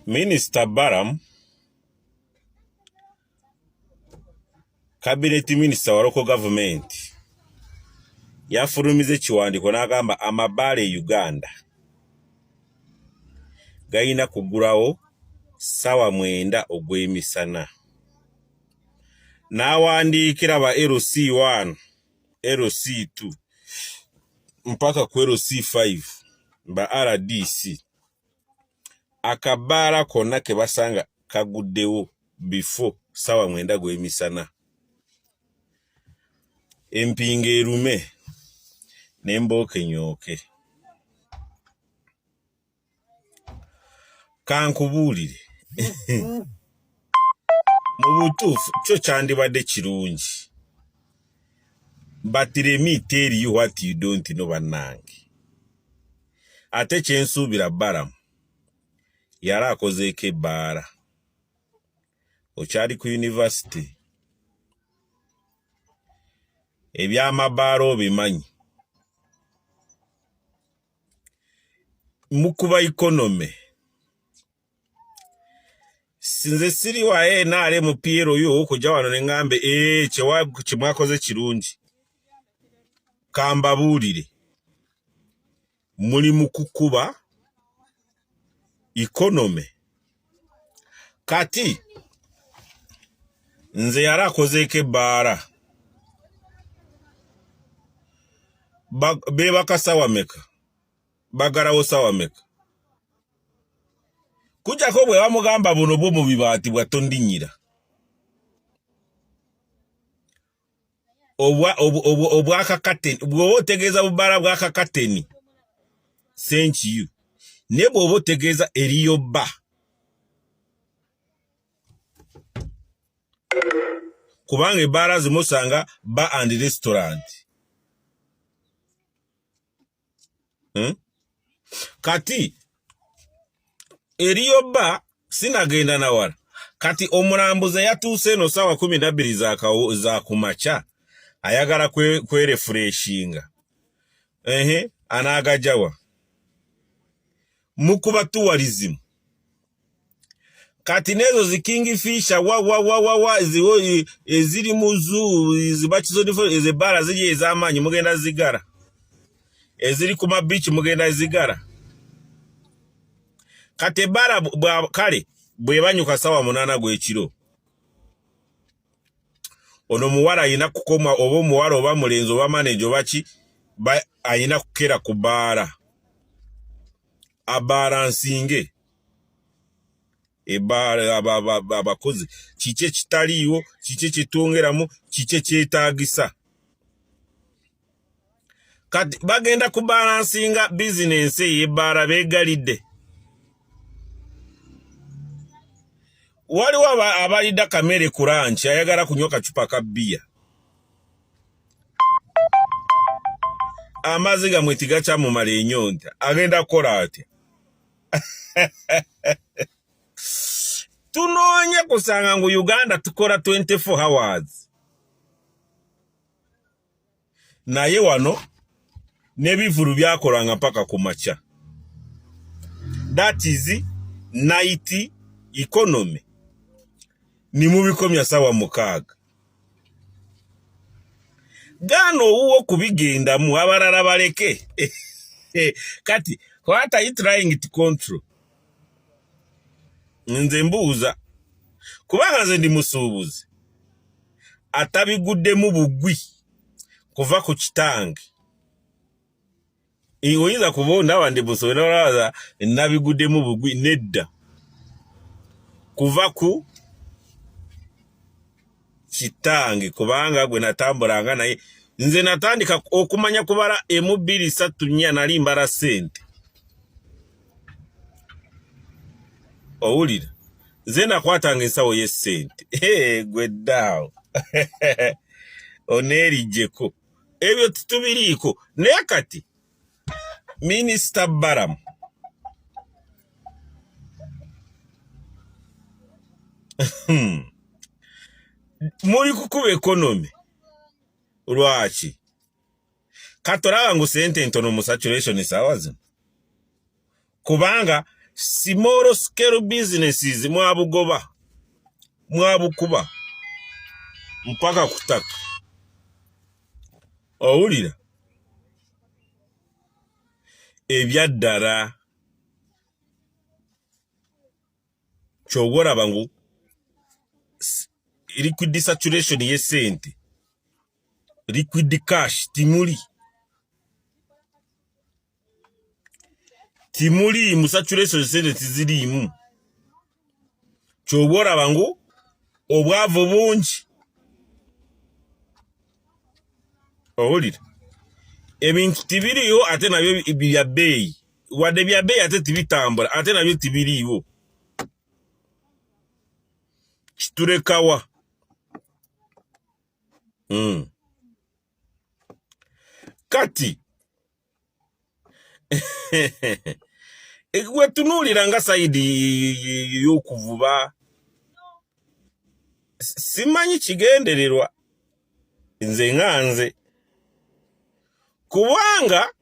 Minisita Balaam Cabinet Minister wa local government yafulumiza ekiwandiiko n'agamba amabaala e Uganda galina kugulawo ssaawa 9 ogw'emisana n'awandiikira ba LC1 LC2 mpaka ku LC5 ba RDC akabaala konna ke basanga kaguddewo before ssaawa 9 gw'emisana empinga erume n'embooka enyooke. Kankubuulire mu butuufu kyo kyandibadde kirungi but let me tell you what you don't know bannange. Ate kyensuubira Balaam yali akozeeko ebbaala okyali ku yunivasite ebyamabaala obimanyi mukuba economy nze siri wa NRM PLU okujja wano ne ŋŋambe ee kye mwakoze kirungi kambabuulire muli mu kukuba economy kati nze yali akozeeko ebbaala beebaka sawa meka bagalawo sawa meka kujjako bwe bamugamba buno bwo mu bibaati bwa tondinyira obwakakateni bw'oba otegeeza bubaala bwakakateni thank you naye bw'oba otegeeza eriyo bba kubanga ebbaala zimusanga bar and restaurant hmm? Kati eriyo bba sinagenda nawala kati omulambuzi eyatuuse eno saawa 12 za kumakya ayagala kwerefureshinga ehe anaagajawa mukuba tourism kati nezo zi Kingfisher wa wa wa wa wa ziwo eziri mu zoo zibakizonifo ezo ebbaala ziri ez'amaanyi mugenda zigara eziri ku mabiiki mugenda zigara kati ebbaala kale bwebanyuka sawa 8 gw'ekiro ono muwala alina kukoma oba omuwala oba mulenzi oba maneja oba ki alina kukera ku bbaala abalansinge ebbaala abakozi kiki ekitaliiwo kiki ekyetwongeramu kiki ekyetaagisa kati bagenda kubalansinga bizinensi eyo ebbaala beegalidde waliwo abalidde kamere ku lanki ayagala kunywa kacupa ka bbiya amazzi gamwe tigakyamumala enyonta agenda kukola atya tunoonye kusanga ngu Uganda tukola 24 hours naye wano n'ebivulu byakolanga mpaka ku makya that is night economy nimubikomya sawa 6 gaana owuwo kubigendamu abalala baleke kati what are you trying to control nze mbuuza kubanga nze ndi musuubuzi atabiguddemu bugwi kuva ku kitange oyinza kuba ndaba ndi musuubuzi nolowooza nabiguddemu bugwi nedda kuva ku kitange kubanga gwe natambulanga naye nze natandika okumanya kubala emu bbiri ssatu nnya nali mbala ssente owulira nze nakwatanga ensawo y'essente gwe ddaawo oneerijjeko ebyo titubiriiko naye kati minisita Balaam muli kukuba economy lwaki kati olaba ngu sente ntono mu saturation saawa zino kubanga Small scale businesses mwabugoba, mwabukuba mpaka kutaka. Owulira ebyaddala kyoba olaba ngu liquid saturation y'essente, liquid cash timuli timuliimu, saturation sente tiziriimu. Kyoba olaba ngu obwavu bungi. Owulira ebintu tibiriiwo, ate nabyo bya bbeeyi, wadde bya bbeeyi ate tibitambula, ate nabyo tibiriiwo. Kiturekawa? Kati wetunuulira nga side y'okuvuba, simanyi kigendererwa nze nga nze, kubanga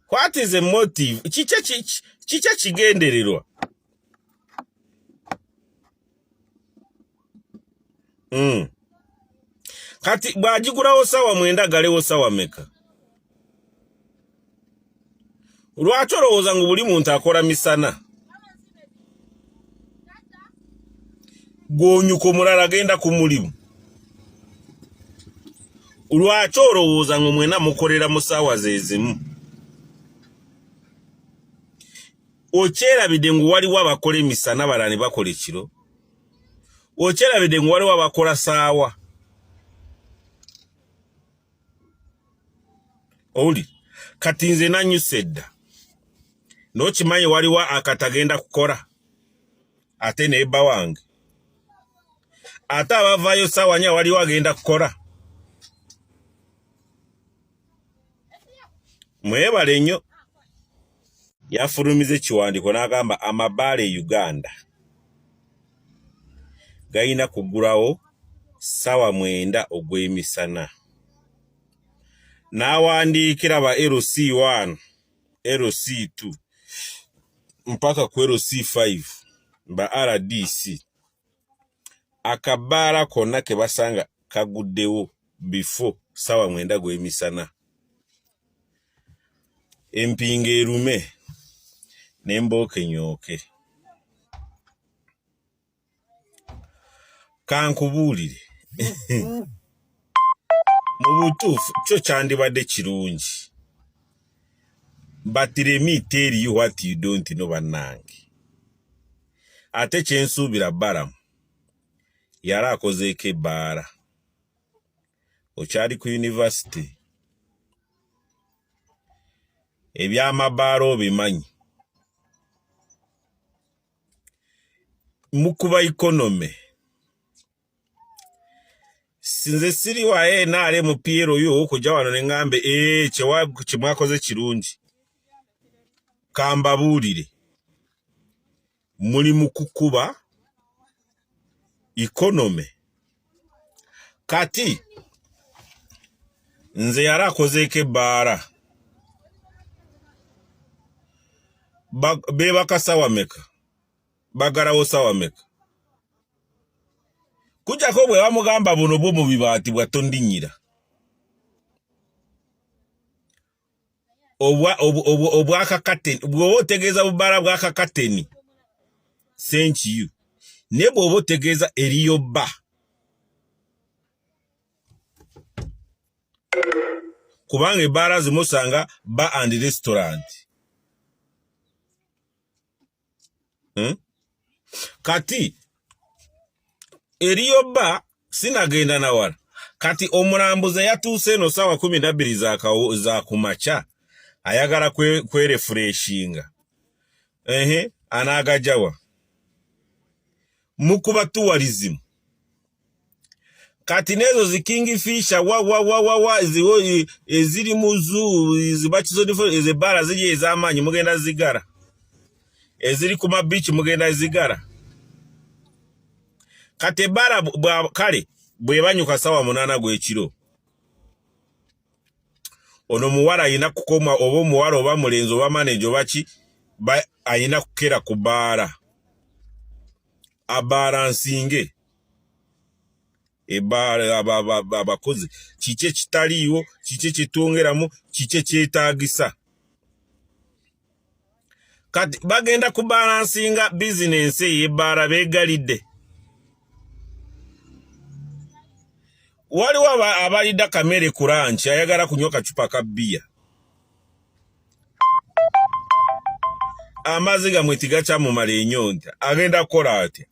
what is the motive? Kiki kigendererwa? Kati bw'agigulawo sawa 9, galewo sawa meka? Lwaki olowooza ngu buli muntu akola misana? Gwonyuka omulala agenda ku mulimu. Lwaki olowooza ngu mwena mukolera mu saawa ze zimu? Okyerabidde ngu waliwo abakola emisana, balala ne bakola ekiro? Okyerabidde ngu waliwo abakola saawa? Owuli kati nze nanyuse dda, n'okimanyi waliwo akatagenda kukola ate nebba wange, ate abavaayo 4:00 waliwo agenda kukola. Mwebale nnyo. Yafulumiza ekiwandiiko n'agamba amabaala e Uganda galina kugulawo 9:00 ogw'emisana, n'awandiikira ba LC1, LC2 mpaka ku LC5, ba RDC, akabaala konna ke basanga kaguddewo before 9:00 gw'emisana, empinga erume n'embooka enyooke. Kankubuulire, mu butuufu kyo kyandibadde kirungi, but let me tell you what you don't know. Bannange, ate kyensuubira Balamu yali akozeeko ebbaala, okyali ku university, ebyamabaala obimanyi, mukuba economy. Nze siri wa NRM PLU okujja wano ne ŋŋambe kyemwakoze kirungi. Kambabuulire, muli mu kukuba economy. Kati nze yali akozeeko ebbaala, beebaka sawa meka, bagalawo sawa meka? Kujjako bwe bamugamba buno bwo mu bibaati bwa tondinyira obwakakateni, bw'oba otegeeza bubaala bwakakateni, thank you, naye bw'oba otegeeza eriyo bba, kubanga ebbaala zimusanga bar and restaurant, Kati eriyo bba sinagenda nawala. Kati omulambuzi yatuuse eno 12:00 za kumakya, ayagala kwerefreshinga, ehe, anaagajawa mukuba tourism. Kati nezo zi Kingfisher wa wa wa wa wa ziwo eziri mu zoo zibakizonifo, ezo ebbaala ziri ez'amaanyi mugenda zigara, eziri ku mabiiki mugenda zigara. Kati ebbaala kale bwebanyuka 8:00 gw'ekiro. Ono muwala ayina kukoma oba omuwala oba mulenzi oba maneja oba ki, ayina kukera ku baara abaransinge ebaara abakozi. Kiki ekitaliiwo? Kiki ekyetwongeramu? Kiki ekyetaagisa? Kati bagenda kubalansinga bizinensi eyo ebbaala beegalidde. Waliwo abalidda kamere ku lanki, ayagala kunywa kacupa ka bbiya. Amazzi gamwe tigakyamumala enyonta, agenda kukola atya?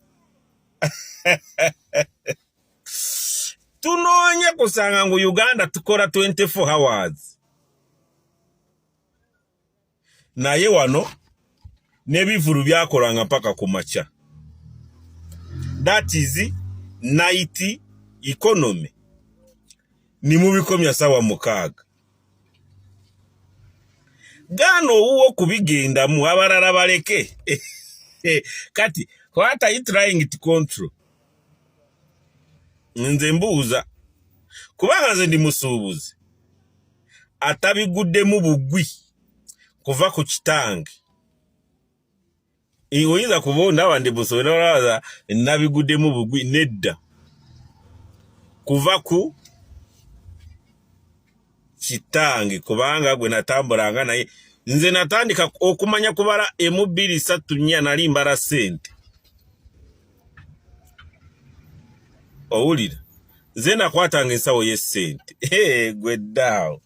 Tunoonye kusanga ngu Uganda tukola 24 hours, naye wano n'ebivulu byakolanga mpaka ku makya. That is night economy. Nimubikomya sawa 6. Gaana owuwo kubigendamu, abalala baleke. Kati what are you trying to control? Nze mbuuza, kubanga nze ndi musuubuzi atabiguddemu bugwi kuva ku kitange. Oyinza kuba ndaba ndi musuubuzi nolowooza nabiguddemu bugwi. Nedda, kuva ku kitange, kubanga gwe natambulanga naye. Nze natandika okumanya kubala emu, bbiri, ssatu, nnya, nali mbala ssente. Owulira, nze nakwatanga ensawo y'essente. Gwe ddaawo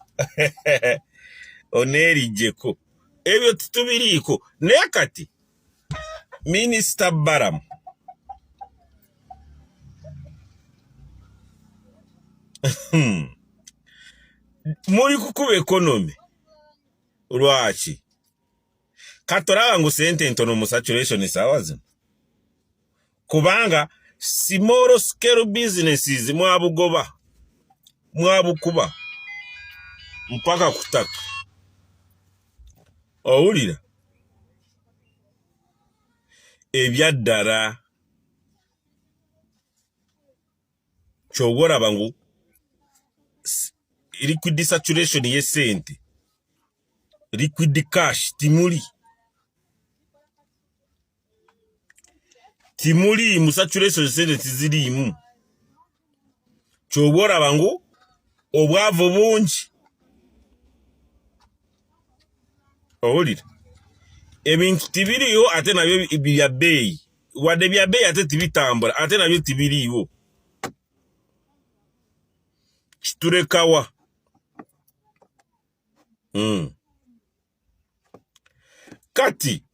oneerijjeko, ebyo titubiriiko. Naye kati Minisita Balamu, muli kukuba economy lwaki? Kati olaba ngu sente ntono mu saturation saawa zino, kubanga small scale businesses mwabugoba, mwabukuba mpaka kutaka. Owulira ebyaddala, kyoba olaba ngu liquid saturation y'essente, liquid cash timuli, timuliimu saturation, sente tiziriimu. Kyoba olaba ngu obwavu bungi. Owulira, ebintu tibiriiwo, ate nabyo bya bbeeyi. Wadde bya bbeeyi, ate tibitambula, ate nabyo tibiriiwo. Kiturekawa? Kati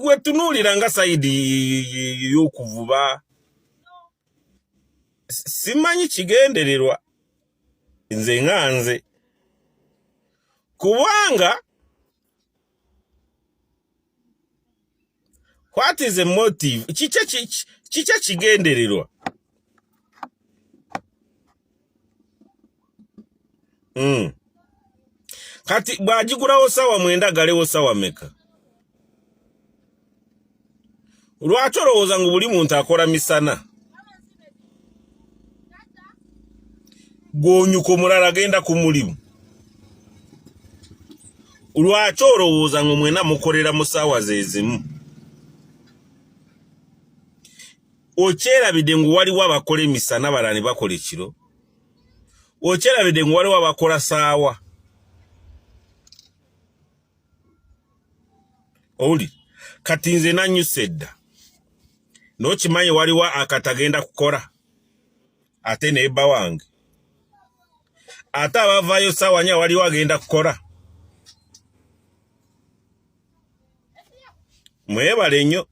wetunuulira nga side y'okuvuba, simanyi kigendererwa. Nze nga nze, kubanga what is the motive? Kiki kigendererwa? Kati bw'agigulawo sawa 9, galewo sawa meka? Lwaki olowooza ngu buli muntu akola misana? Gwonyuka, omulala agenda ku mulimu. Lwaki olowooza ngu mwena mukolera mu saawa zezimu? Okyerabidde ngu waliwo abakola emisana, balala ne bakola ekiro? Okyerabidde ngu waliwo abakola saawa? Owuli, kati nze nanyusa edda, n'okimanyi waliwo akatagenda kukola, ate nebba wange, ate abavaayo saawa 4, waliwo agenda kukola. Mwebale nnyo.